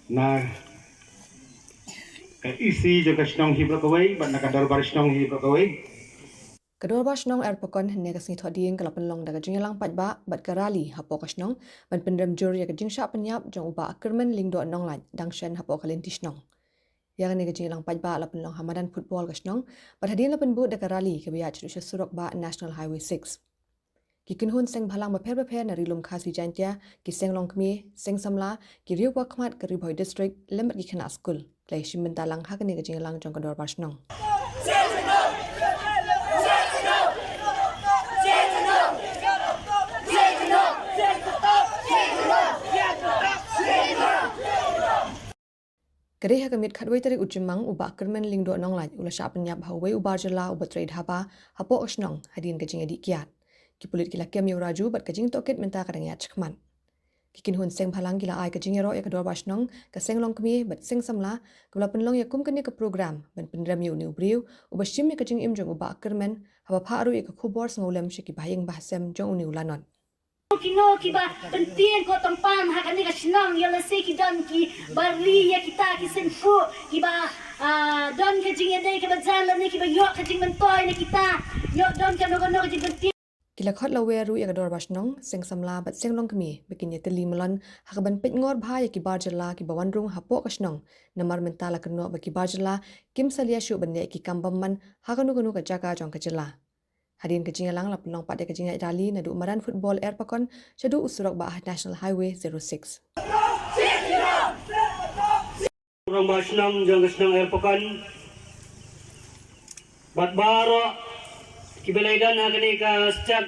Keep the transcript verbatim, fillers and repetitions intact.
Na ka E C jong ka shnong hi baroh kawei bad na ka dorbar shnong hi baroh kawei. Ka dorbar shnong Erpakon hynne ka sngi Thohdieng ka la pynlong da ka jingïalang paidbah bad ka rally hapoh ka shnong ban pynrem jur ïa ka jingshah pynïap jong u Bah Kyrmen Lyngdoh Nonglait dang shen hapoh ka lynti shnong. Ïa kane ka jingïalang paidbah la pynlong ha madan football ka shnong bad hadien la pynbud da ka rally kaba ïaid shaduh sha surok bah National Highway six. Ki kynhun seng bhalang bapher bapher na Ri Lum Khasi Jaiñtia, ki seng longkmie, seng samla, ki riew bakhmat ka Ri Bhoi District lem bad ki khynnah skul ki la ïashim bynta lang ha kane ka jingïalang jong ka dorbar shnong. Ka dei ha ka miet khatwei tarik u Jymmang u Bah Kyrmen Lyngdoh Nonglait u la shah pynïap ha uwei u bar jylla uba trei dhaba hapoh ka shnong hadien ka jingïadih kiad. Ki pulit ki la kem ïa u Raju bad ka jingtohkit mynta ka dang ïaid shakhmat. Ki kynhun seng bhalang ki la ai ka jingïaroh ïa ka dorbar shnong, ka seng longkmie bad seng samla kaba la pynlong ïa kum kane ka program ban pynrem ïa une u briew uba shim ïa ka jingim jong u Bah Kyrmen, haba phah ruh ïa ka khubor sngewlem sha ki bahaïing bahasem jong une u lanot. Kino kiba pyntieng ko tympan ha kane ka shnong, ïa lehse ki don kiba ri ïa kita ki seng khuh kiba don ka jingïadei kaba jan lane kiba ïoh ka jingmyntoi na kita, ïoh don kano kano ka jingpyntieng. Ki la khot lawer ruh ïa ka dorbar shnong, seng samla bad seng longkmie ba kin ïatylli myllon ha kaban peitngor bha ïa ki bar jylla kiba wan rung hapoh ka shnong, namar mynta la kynnoh ba ki bar jylla kim salia shuh ban leh ïa ki kam bymman ha kano kano ka jaka jong ka jylla. Hadien ka jingïalang la pynlong pat ïa ka jingïaid rally naduh madan football Erpakon shaduh u surok bah National Highway zero six. Rangbah shnong jong ka shnong Erpakon bad baroh kiba la ïadon ha kane ka step